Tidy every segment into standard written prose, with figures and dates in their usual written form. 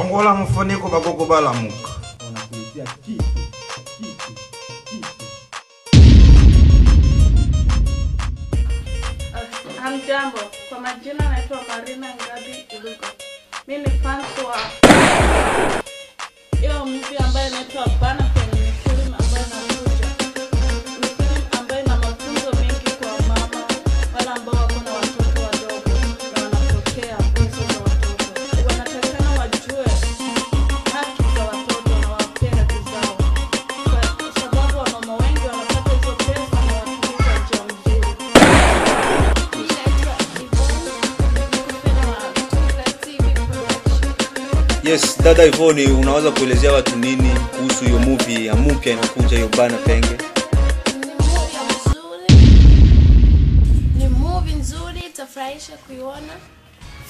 Fongola mfuniko bakoko balamuka. Wanakuletea kitu kitu kitu. Hamjambo, kwa majina naitwa Marina Ngabi Ilugo. Mimi ni fans wa hiyo movie ambayo inaitwa Bana Penge. Ni film ambayo inakuja. Ni film ambayo ina mafunzo mengi kwa mama, wale ambao wako na watoto wadogo na wanapokea pesa za watoto. Wanatakana wajue haki za watoto na wapee haki zao. Kwa sababu wamama wengi wanapata hizo pesa na watumii kwa njia mzuri. Mimi naitwa Yvonne, ni wa Kugra TV Production. Yes, dada Yvonne, unaweza kuelezea watu nini kuhusu hiyo movie ya mpya inakuja hiyo Bana Penge? Ni movie mzuri, ni movie nzuri, itafurahisha kuiona.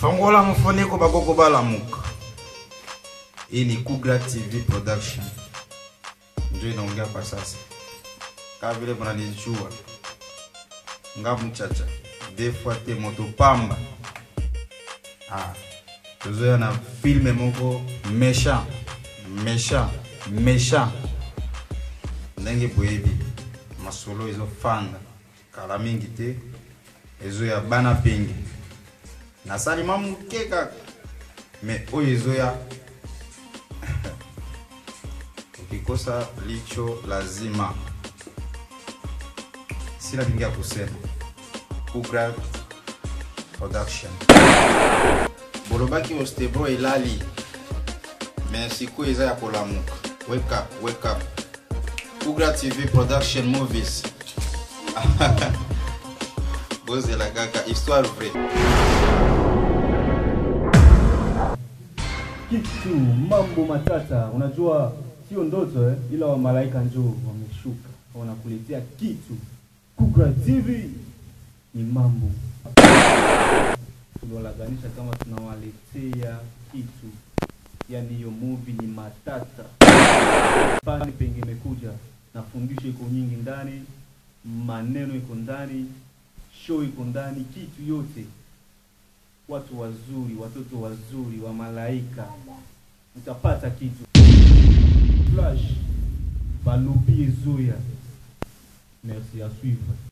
Fongola mfuniko bakoko balamuka. Hii ni Kugra TV Production. Ndio inaongea kwa sasa. Kama vile mnanijua. Ngamu chacha. Des fois te moto pamba. Ah. Tuzoea na filme moko méchant, méchant, méchant. Ndenge boyebi masolo ezofanda kala mingi te ezoya Bana Penge. Nasali mamuke kaka me oyo ezoya ukikosa licho lazima. Sina vingi ya kusema. Kugra Production. Bolobaki ostebro elali. Mais siku eza ya kolamuka. Wake up, wake up. Kugra TV Production Movies. Bozela kaka histoire vraie. Kitu mambo matata, unajua sio ndoto ila wa malaika njoo wameshuka wanakuletea kitu. Kugra TV ni mambo. Tuliwalaganisha kama tunawaletea kitu, yani hiyo movie ni matata. Bana Penge imekuja na fundisho iko nyingi ndani, maneno iko ndani, show iko ndani, kitu yote. Watu wazuri, watoto wazuri wa malaika, utapata kitu. Flash, balobi ezoya. Merci, à suivre.